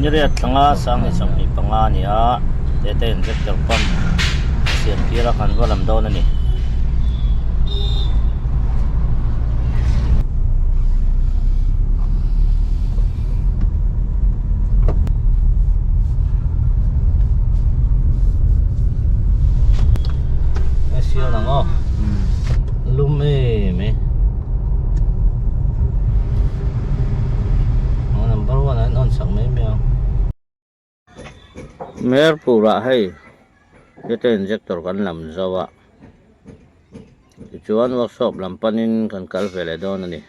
Ni riat thlanga 2025 a ni a, tete injector pump a siam tir a kan va lam dawn a ni. Sial ang aw lum em e number one an on sak mai mai ang Merpurah hei heta injector kan lam zo a tichuan workshop lam panin kan kal ve leh dawn a ni.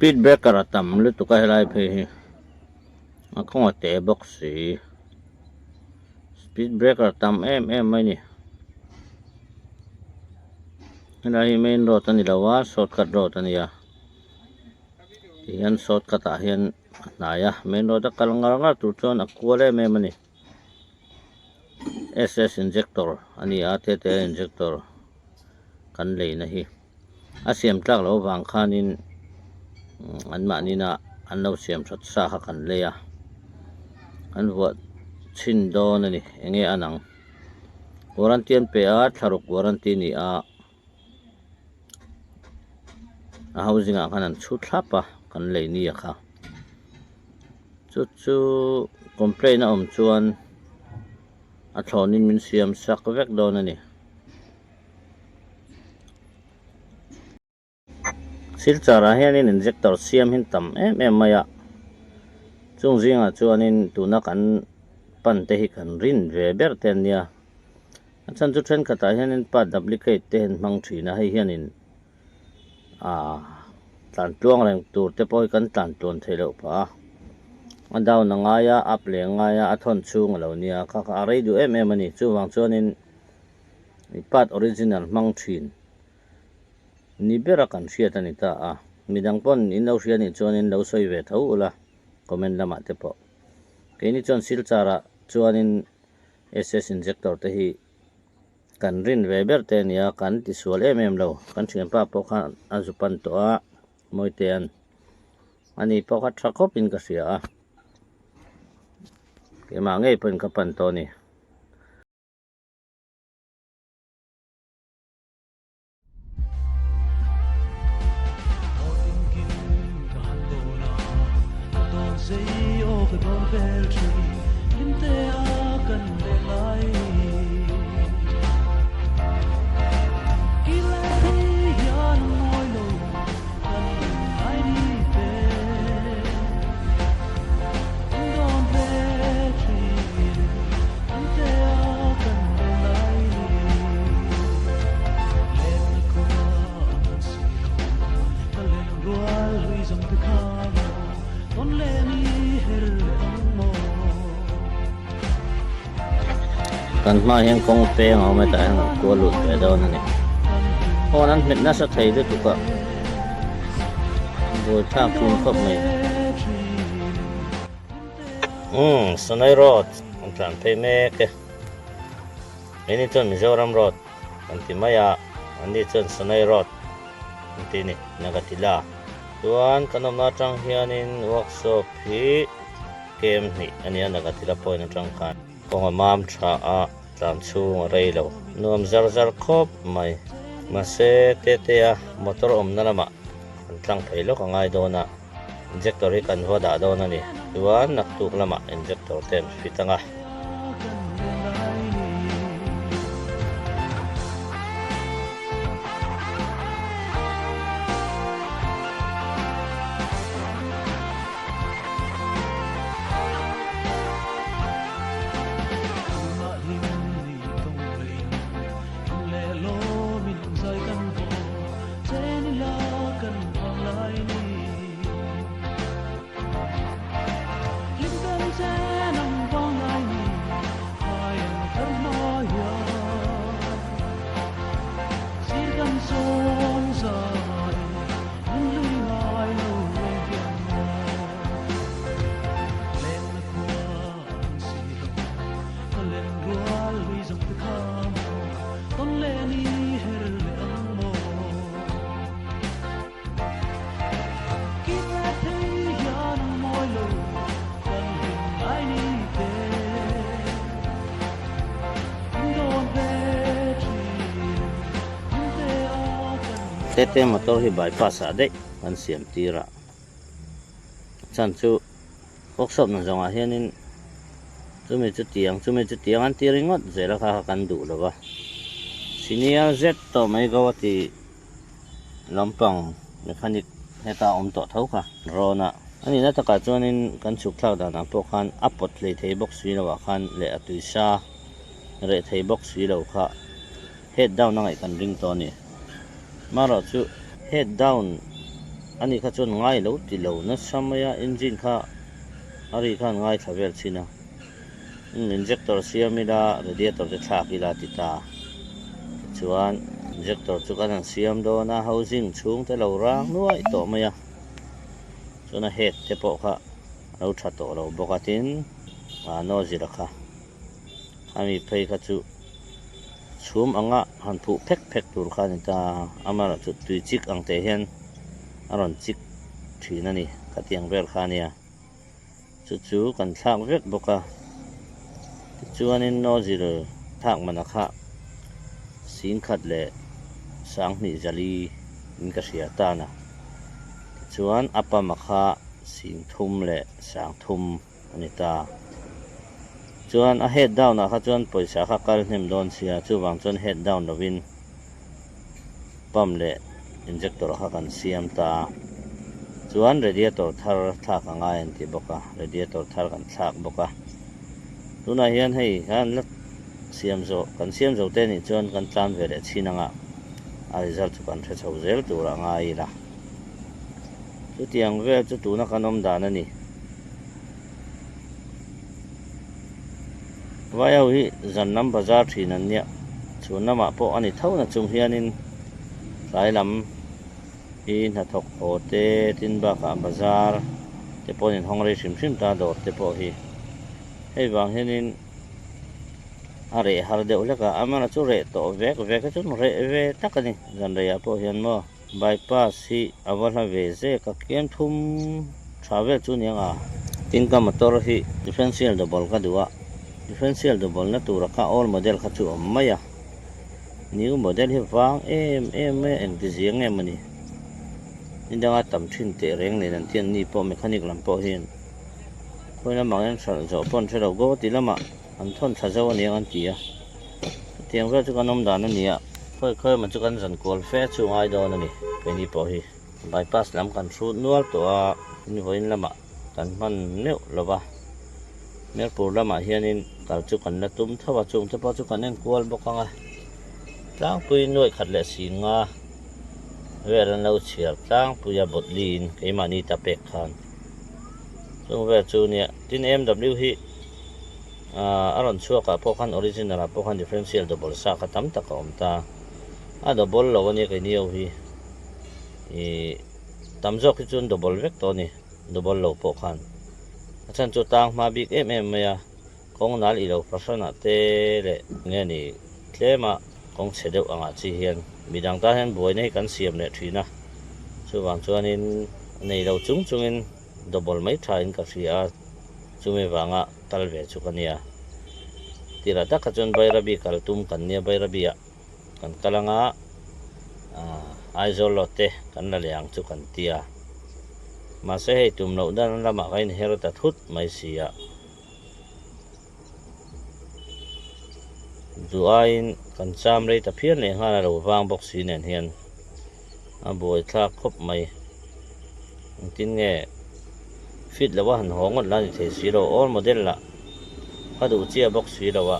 Speed breaker a tam lutuk a helai phei hi a kawng a te bawk si. Speed breaker tam em em mai ni. Helai hi main road a ni lo a shortcut road a ni a tihian shortcut ah hian a hnai a main road a kal ngar ngar tur chuan a kual em em a ni S_S injector a ni a tete injector kan leina hi a siam tlak loh avang khanin anmahni na an lo siam that sa kha kan lei a an vuah chhin dawn a ni eng nge a nang warranty an pe a thlaruk warranty a ni a a housing ah khan an chhu thlap a kan lei ni a kha chu chu complaint a awm chuan a thlawnin min siam sak vek dawn a ni. Silchar ah hianin injector siam hi tam em em mai a chung zingah chuanin tuna kan pan te hi kan rin ve ber te an nia a chhan chu thenkhatah hianin part duplicate te an hmang thin a hei hianin ah tlan tluang reng tur te pawh hi kan tlan tluan theih loh phah a a down a ngai a up leh a ngai a a thawn chhung a lo nia kha kha a rei duh em em a ni chuvang chuanin part original hmang thin. Ni bera kan hriat a ni ta a, midang pawn in lo hria nih chuanin lo sawi ve tho ula comment lamah te pawh. Keini chuan Silchar ah chuanin SS injector te hi kan rin ve ber te a nia, kan ti sual em em lo. Kan thianpa pawh khan a zu pan tawh a, Mawitea'n ani pawh kha tha khawp in ka hria a, keimah ngei pawhin ka pan tawh a ni. Kan hmaah hian kawng peng a awm a tah hian an kual lut ve dawn a ni. Phone an hmet nasa thei lutuk a buaithlak thin khawp mai. Umm Sanai road an tlan phei mek e. Keini chuan Mizoram road kan ti mai a, anni chuan Sanai road an ti a ni, Nagatila. Chuan kan awmna atang hianin workshop hi kem hnih a ni a, Nagatila point atang khan. Kawng a mam tha a, tlan chhung a rei lo. Nuam zar zar khawp mai. Mahse, Tetea motor awmna lamah kan tlang phei lawk a ngai dawn a. Injector hi kan va dah dawn a ni. Chuan naktuk lamah injector te an fit ang a. Tete motor hi bypass ah daih kan siam tir a, a chhan chu workshop na zawngah hianin chumi chu tiang chumi chu tiang an ti ringawt zel a kha kha kan duh lo va, senior zet tawh mai Guwahati lampang mechanic heta awm tawh tho kha rawn a, a nihna takah chuanin kan chhuk thlak danah pawh khan a pawt hlei thei bawk si lo ah khan leh a tuisa reh thei bawk si lo kha head down a ngaih kan ring tawh a ni. Marawh chu head down a nih kha chuan ngai lo ti lo nasa mai a, engine kha a ri khan ngaithla vel chin a, umm injector siam ila radiator te thlak ila ti ta. Tichuan injector chu kan han siam dawn a, housing chhung te lo rang nuaih tawh mai a, chuan a head te pawh kha a lo tha tawh lo bawk a, tin ah nozzle a kha. Ami phei kha chu chhum anga han phuh phek phek tur kha a ni ta a, amaherawh chu tui chik ang teh hian a rawn chik thin a ni, khatiang vel kha a nia. Chu chu kan thlak vek bawk a, tichuanin nozzle thlak mana kha singkhat leh sanghnih zali in ka hria tan a, tichuan a pama kha singthum leh sangthum. a ni ta. Chuan a head down ah kha chuan pawisa kha kal hnem dawn sia, chuvang chuan head down lovin pump leh injector kha kan siam ta a. Chuan radiator thar thlak a ngai an ti bawk a, radiator thar kan thlak bawk a. Tunah hian hei khan la siam zawh, kan siam zo te nih chuan kan tlan ve leh chhin anga a result chu kan hre chho zel tur a ngai ila. Chutiang vel chu tuna kan awm dan a ni. Vai ho hi zan lam bazar thin an nia, chhun lamah pawh a ni tho na chung hianin tlai lam hi hnathawk haw te tin bakah bazar te pawh an inhawng rei hrim hrim ta dawr te pawh hi. Hei vang hianin a reh har deuh hlek a, amaherawhchu chu reh tawh vek vek hi chuan reh ve tak a ni zan reiah pawh hian maw. Bypass hi a va hla ve zek a, kem thum tha vel chu aniang a. Tin ka motor hi differential double ka duh a, differential double na tura kha old model kha chu awm mai a, new model hi vang em em mai a, engti ziang em a ni. Ni danga tam thin teh reng nen an tian ni pawh mechanic lam pawh hian khawi lamah hian hralh zawh pawh an hre lo, Guwahati lamah An thawn thla zo aniang an ti a, chutiang vel chu kan awm dan a ni a. Khawi khawi emaw chu kan zan kual fe chu ngai dawn a ni, keini pawh hi. Bypass lam kan hrut nual tawh a, in vawiin lamah kan hman meuh lo va, Mirpur lamah hianin kal chu kan la tum tho a, chungte pawh chu kan en kual bawk ang a. Tlangpui nuaih khat leh si nga vel an lo chhiar tlangpui a bawtliin keimahni ta pek khan chung vel chu nia, tin MW hi. A rawn chhuak ah pawh khan original ah pawh khan differential double sa kha tam tak a awm ta a double lo ania keini ho hi ih tam zawk hi chuan double vek tawh a ni double lo pawh khan a chhan chu tang hma bik em em mai a kawng nal ilo fahran ah te leh nge ni tlem a kawng chhe deuh angah chi hian midang tan hian buaina hi kan siam leh thin a chuvang chuanin nei lo chung chungin double mai tha in ka hria a. Chumi vanga kal ve chu ka nia. Tirah tak kha chuan Bairabi kal tum kan nia, Bairabi ah kan kal anga Aizawl lawt te kan la leh ang chu kan tia. Mahse hei tum loh dan lamah ka inher ta thut mai si a. Duh aiin kan cham rei ta phian leh nghal a lo vang bawk si nen hian a buaithlak khawp mai. Engtin nge fit lo a han haw ngawt la ni thei si lo, old model lah ka duh chiah bawk si lo a,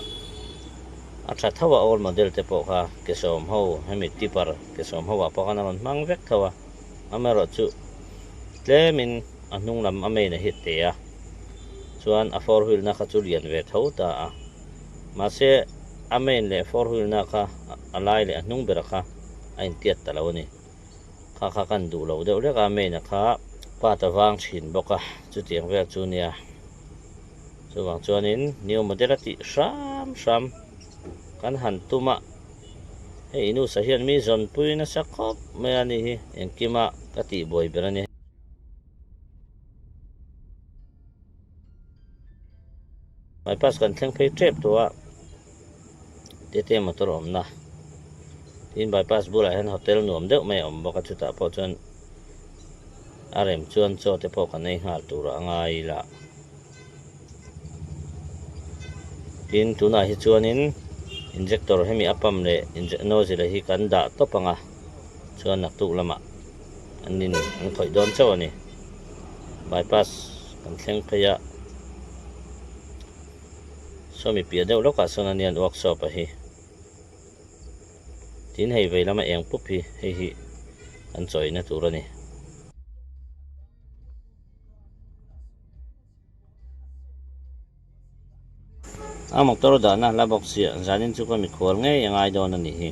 a tha tho a old model te pawh kha ke sawm ho hemi tipper ke sawm ho ah pawh khan a rawn hmang vek tho a, amaherawhchu tlemin a hnung lam a main a hit teh a. Chuan a four wheel na kha chu lian ve tho ta a, mahse a main leh four wheel na kha a lai leh a hnung bera kha a intiat ta lo a ni. Kha kha kan duh lo deuh lek a, main a kha part a vang thin bawk a, chutiang vel chu nia. Chuvang chuanin new model a tih hram hram kan han tum a, hei Inusa hian mi zawnpui nasa khawp mai a ni hi, engkima ka tihbuai ber a ni. Bypass kan thleng phei tep tawh a, tete motor awmna. Tin bypass bulah hian hotel nuam deuh mai a awm bawk a chutah pawh chuan a rem chuan chaw te pawh kan ei nghal tur a ngai ila. Tin tunah hi chuanin injector hemi a pump leh nozzle hi kan dah tawp ang a chuan naktuk lamah an in an khawih dawn chauh a ni. Bypass kan thleng phei a sawmi piah deuh lawkah sawn ania an workshop a hi. Tin hei vei lama eng pup hi hei hi an chawina tur a ni. A motor dahna hla bawk sia zanin chu ka mikhual ngei a ngai dawn a nih hi.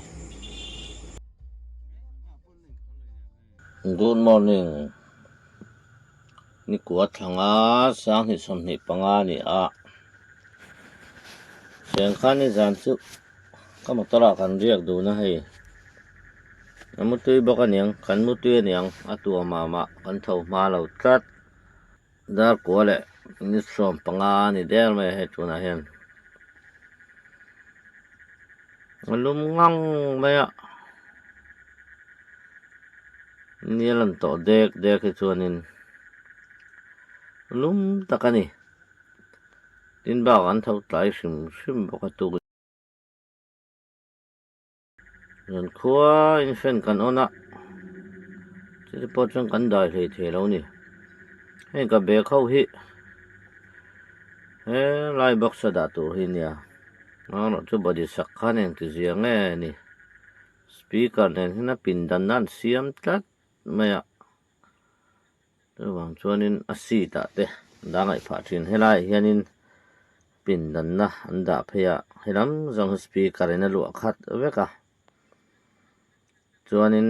Good morning nikua thlanga sanghnih 25 a ni a cheng khan ni zan chu ka motor ah kan riak dun a hei a mutui bawk aniang kan mutui aniang a tuah mah mah kan tho hma lo tlat. Dar kua leh ni 15 a ni der mai a hei tunah hian a lum ngang mai a ni a lan tawh dek dek hi chuanin lum tak a ni tin bakah an tho tlai hrim hrim bawk a tuk. Zan khua in fan kan on a chuti pawh chuan kan dai hlei thei lo ni hei ka bag ho hi helai box a dah tur hi ania amaherawh chu body sak khan engti zia nge ni speaker nen hian a pindan na an siam tlat mai a. Chuvang chuanin a seat ah te an dah ngaih phah thin helaiah hianin pindanna an dah phei a helam zawng hi speaker in a luah khat vek a chuanin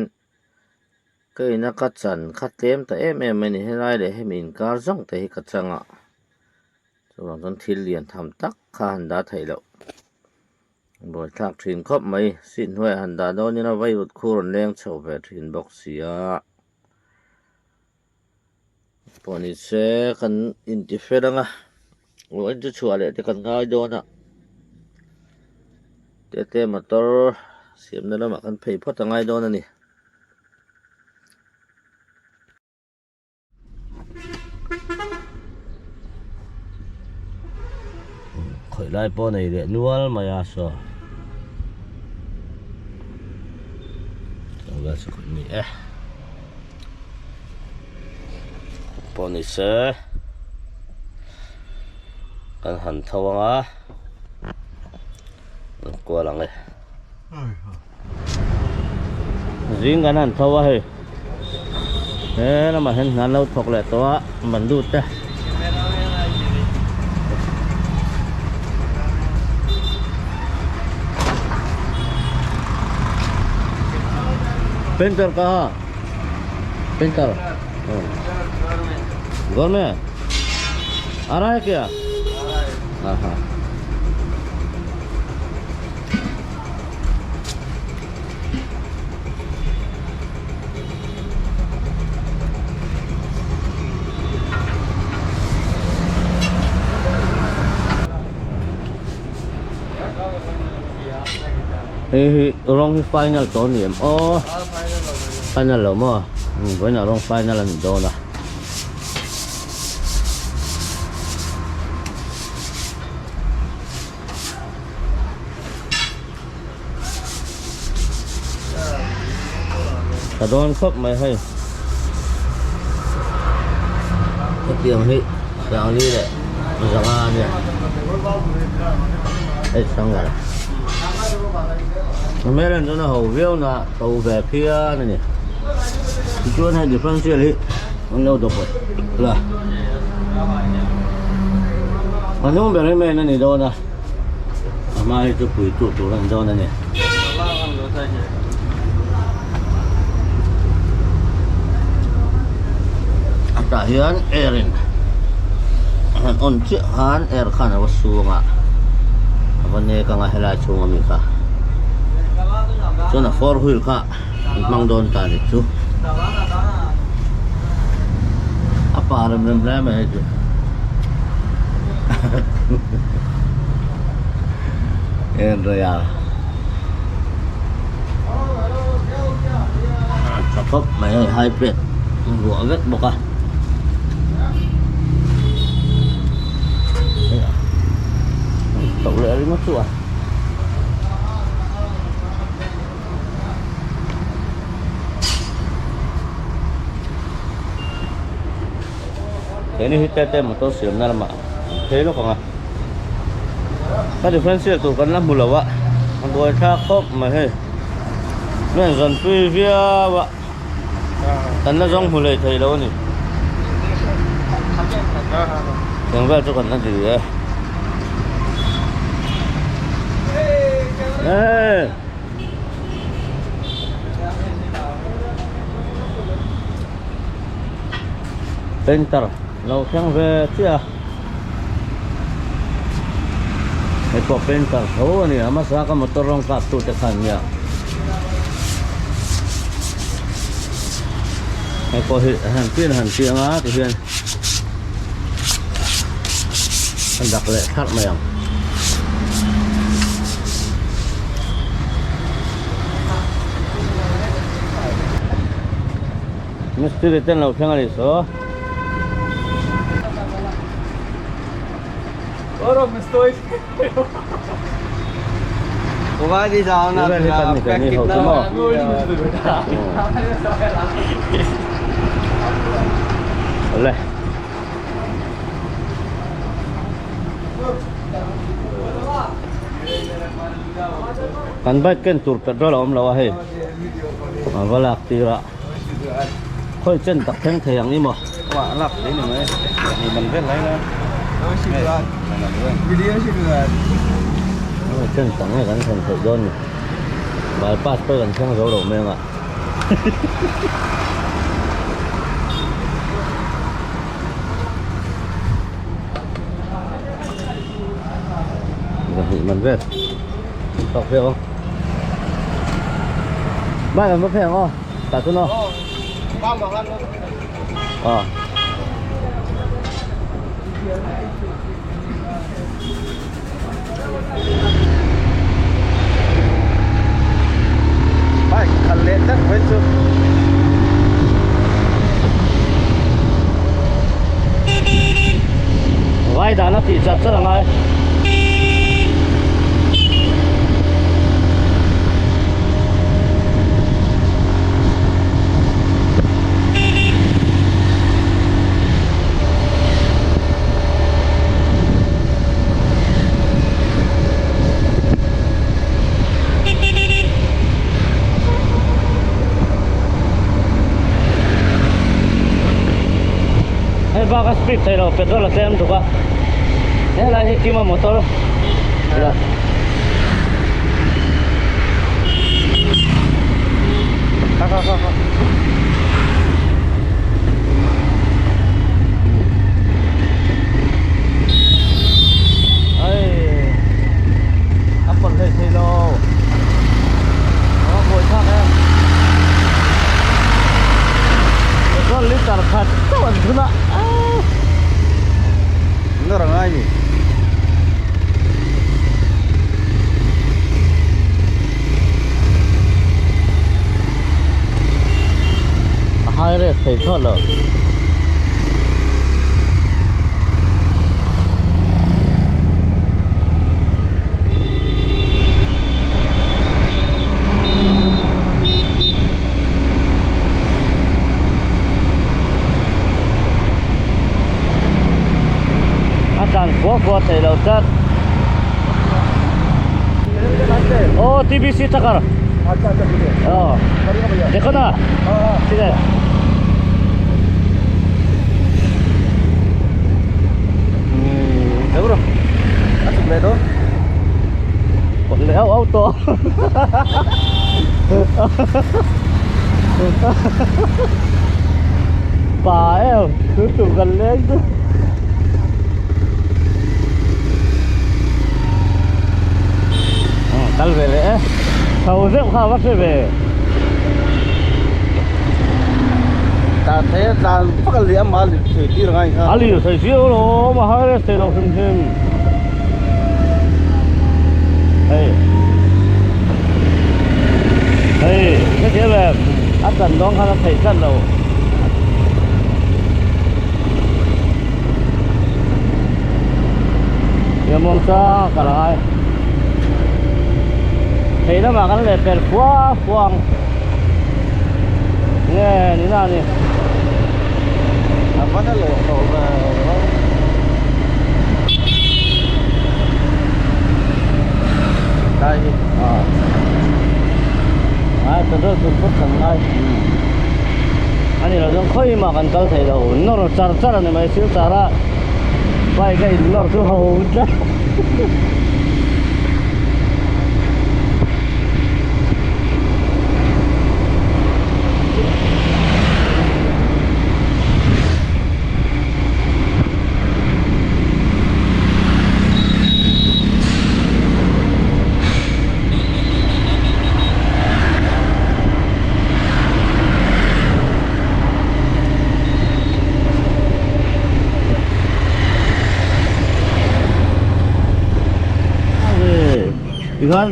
ka ina ka chan kha tlem ta em em mai a ni helai leh hemi inkar zawng te hi ka chang a chuvang chuan thil lian tham tak kha han dah theih loh buaithlak thin khawp mai seat hnuaiah han dah dawn ila vaivut khu rawn leng chho ve thin bawk si a. Pawh ni se kan inti fel ang a aw en chu chhuah leh te kan ngai dawn a tete motor siamna lamah kan phei phawt a ngai dawn a ni. Khawih lai pawh nei leh nual mai a saw ni e pawh ni se kan han tho ang a kan kual ang e zing kan han tho a hei he lamah hian hna an lo thawk leh tawh a ban lut te. Painter ka ha painter घर में आ रहा है क्या हाँ हाँ Hei hi rawng hi final tawh a ni em aw final lo maw vawiinah rawng final a ni dawn a. Ka dawn khawp mai hei hetiang hi sangli leh zanga a nia hei sangha a hmel en chuan a ho viau na to ve phian a ni tichuan hei differential hi an lo dawp la a hnung ber hi main a ni dawn a. A hma hi chu pui tu tur a ni dawn a ni. A tah hian air in a han on chiah khan air khan a va sung a a va nek ang a helai chhung ami kha chuan a four wheel kha an hmang dawn ta ni chu a pa rem rem hle mai hei chu en rei a. khawp mai hei high plate ruah vek bawk a chhoh leh ringawt chu a. He ni hi tete motor siamna lamah an phei lawk ang a ka differential tur kan la hmu lo a a buai thlak khawp mai hei chuan zan tui viau a kan la zawng hmu leh thei lo a ni eng vel chu kan la ti e Hey! Painter lo thleng ve chiah a hei pawh painter tho a ni a hmasa ka motor rawng kap tu te khan nia hei pawh hi han tin han ti anga ti hian a dak leh thlarh mai ang. Mistiri ten lo thleng a ni saw. Awle. Kan bike ken tur petrol a awm lo a hei. A va lak tir a. Khawi chen tak thleng thei ang i maw? Lak thei ni mai. Ni man vel lai la. Khawi chen tak nge kan thlen theih dawn ni. Bypass pawh kan thleng zo lo meng a. Zahnih man vel. Tawk viau ang. Bike an va phei ang aw. Tah chuan aw. Aw. Bike khalh leh tlat mai chu. Vai dan a tih chat chat a ngai. Hei bak a speed thei lo petrol a tlem tuk a helai hi kima motor la Kha kha kha kha. Ai a pawlh hlei thei lo a buai thlak em petrol liter khat chauh an thun a Nawr a ngai ni. A hai rek thei thlawt lo. A tlan fua fua thei lo tlat. Oh, TBC Thakkar. Oh. Dekho na. Thik hai. Đúng rồi. Ăn chụp lên đó. Còn leo auto. Pa em, cứ tụi gần lên chứ. Kal ve leh e. Chho zeuh kha va hre ve. Ta thấy ta phát cái liễm mà thủy đi rồi A lir thei chiau lo awm a hai rest thei lo hrim hrim. Hei. Hei, hetiang em. A tan dawn khan a theih tlat lo. Tia muang chang a kal angai. Thei lamah kan leh pel fua fua ang. Nge ni na ni. A van a leh tawh ve lo. Lai hi. A petrol put phawt kan ngai. Ani lo chuan khawi mah kan kal thei lo. Nawr char char a ni mai sil char a bike a in nawr chu ho tlat. Tikhan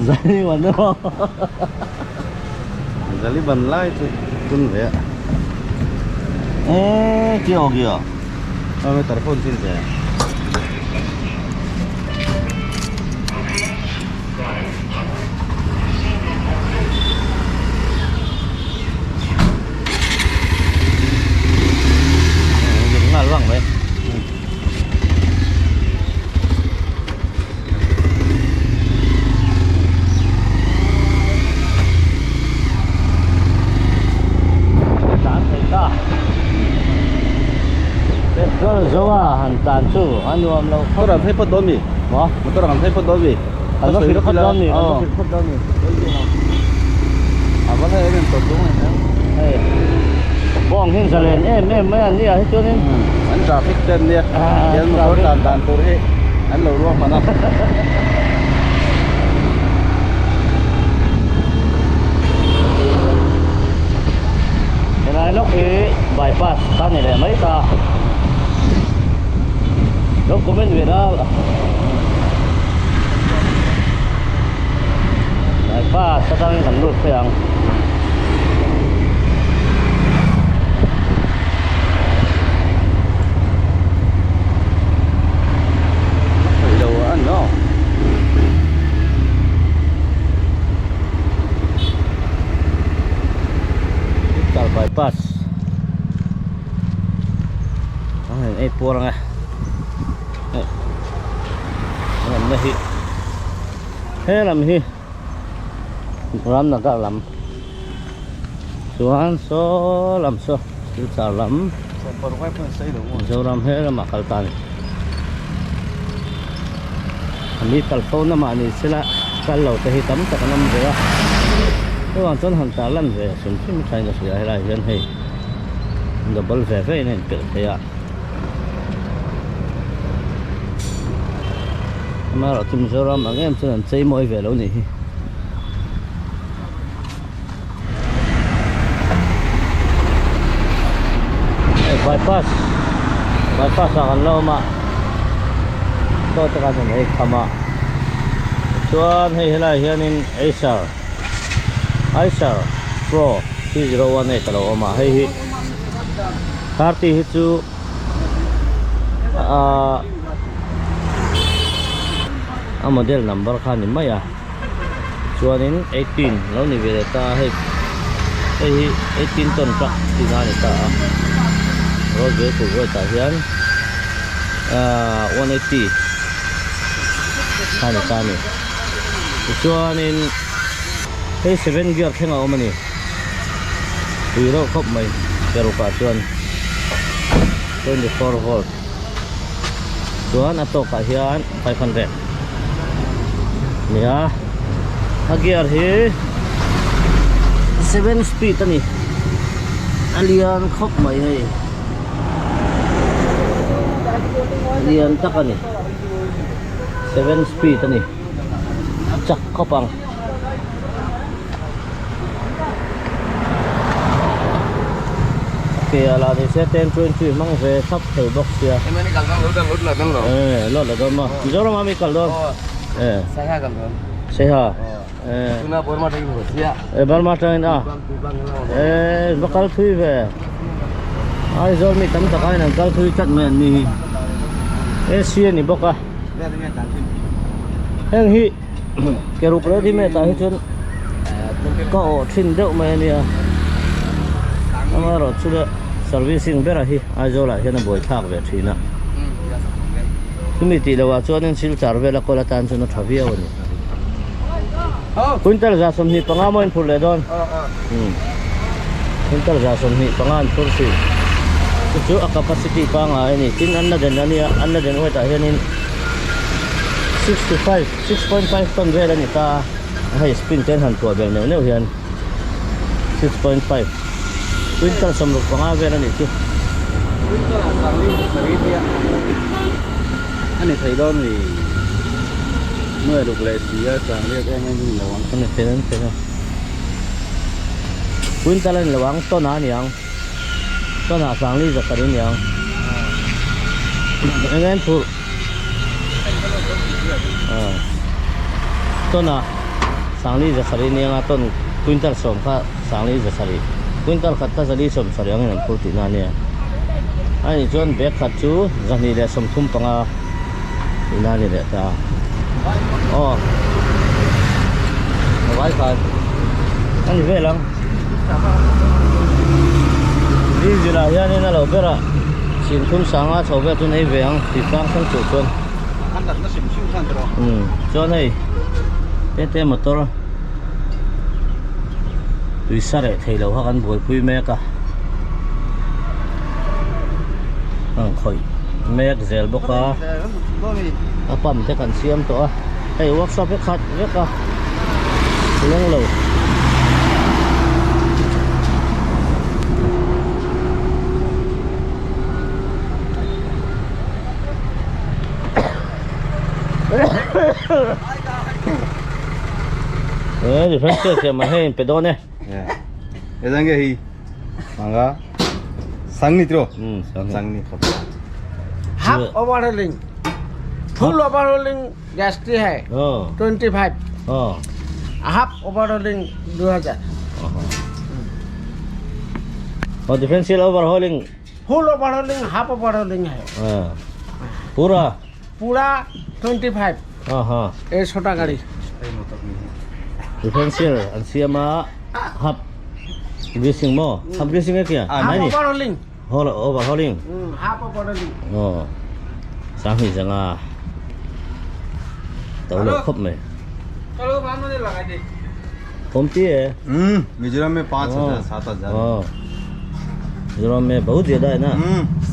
zali ban emaw Zali ban lai chu tun ve a. E chiao kio. Ame telephone chin ve. Ngal vang mai. Tlan thei ta. Petrol zo a han tlan chu a nuam lo khawp. Motor an phei phawt dawn mi? Maw? Motor an phei phawt dawn mi? An va hrilh phawt dawn mi? An va hrilh phawt dawn mi? A va hlei em em tawp dawn em em. Hei bawng hi zalen em em mai an nia hi chuanin. An traffic ten nia. Hian motor tlan dan tur hi an lo ruahman a. Helai lawk hi bypass ta ni leh mai ta. Lo comment ve la. Bypass atangin kan lut phei ang. Thei lo a ni aw. Char bypass ang heng ei puar ang e hei an awmna hi he lam hi Ramnagar lam chuan saw lam saw Silchar lam Mizoram he lamah kal ta a ni mi kal fo na mah ni sela kal lo te hi tam tak an awm ve a chuvang chuan han tar lan ve hrim hrim thain ka hria helai hian hei double ve ve in a inpelh thei a amaherawhchu Mizoram ang em chuan an chei mawi ve lo nih hi. Hei bypass bypass ah kan la awm a chaw te khan ei kham a tichuan hei helaiah hianin Acer Acer Pro 3018 a lo awm a hei hi 30 hi chu ahh a model number kha a ni mai a. Chuanin 18 lo ni ve leh ta a hei hei hi 18 ton truck tihna a ni ta a road vehicle weight ah hian ahh 180 kha a ni ta a ni tichuanin hei 7 gear thleng a awm a ni pui reuh khawp mai paruk ah chuan 24 volt chuan a tawkah hian 500 nia a gear hi 7 speed a ni a lian khawp mai hei lian tak a ni 7 speed a ni a chak khawp ang. Ke a la ni se ten chuan chui hmang ve thap thei bawk sia. Emani kal dawn lo dan lot la dawn lo. Eh lot la dawn maw. Mizoram ah mi kal dawn. Eh. Saiha kal dawn. Saiha e Burma atangin a e va kal thui ve Aizawl mi tam tak aiin an kal thui tlat mai an ni hi AC a ni bawk a heng hi ke ruk ready made ah hi chuan ka awh thin deuh mai a nia amaherawhchu le servicing bera hi Aizawl ah hian a buaithlak ve thin a chumi tih loh ah chuanin silchar vel a kawl atan chuan a tha viau a ni quintal 25 maw in phurh leh dawn quintal 25 an phur thin chu chu a capacity pangngai a ni tin an la den a nia an la den weight ah hianin 65 6.5 ton vel a ni ta a hei spring te an han thuah vel neuh neuh hian 6.5 quintal 65 vel a nih chu. Quintal ah sangli sarih tia a ni thei dawn mi nuai ruk leh si a sangli a eng eng ni lo ang. A ni thei dawn thei dawn quintal a ni lo ang ton ah a ni ang ton ah sangli zasarih a ni ang eng eng phurh. Tawn ah sangli zasarih nia nga tawn quintal sawm kha sangli zasarih quintal khat kha zali sawm sarih angin an phur tihna ania a nih chuan bag khat chu 235 tihna a ni leh ta aw a vai khan a ni vel ang diesel ah hianin a lo ber a. Sinthum sanga chho vel chu nei ve ang tih tlang thleng tur chuan umm chuan hei tete motor tui sa reh thei lo kha kan buaipui mek a an khawih mek zel bawk a a pump te kan siam tawh a hei workshop hi khat vek a leng lo. Eh, differential siam ah hei in pe dawn e. Ezange hi manga sangni tro. Sangni. Half overhauling full overhauling GST है 25 half overhauling 2000. Oh, differential overhauling. Full overhauling half overhauling है पूरा पूरा 25 ये छोटा गाड़ी differential an siam a half greasing maw half greasing a kia half overhauling Hawl overhauling half overhauling aw sanghnih zanga to lo khawp mai कमती है मिजोरम में 5000 7000 हाँ मिजोरम में बहुत ज्यादा है ना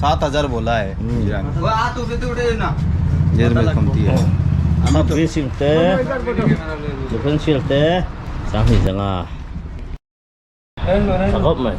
7000 बोला है मिजोरम में मिजोरम में कमती है half greasing te differential te sanghnih zanga tha khawp mai.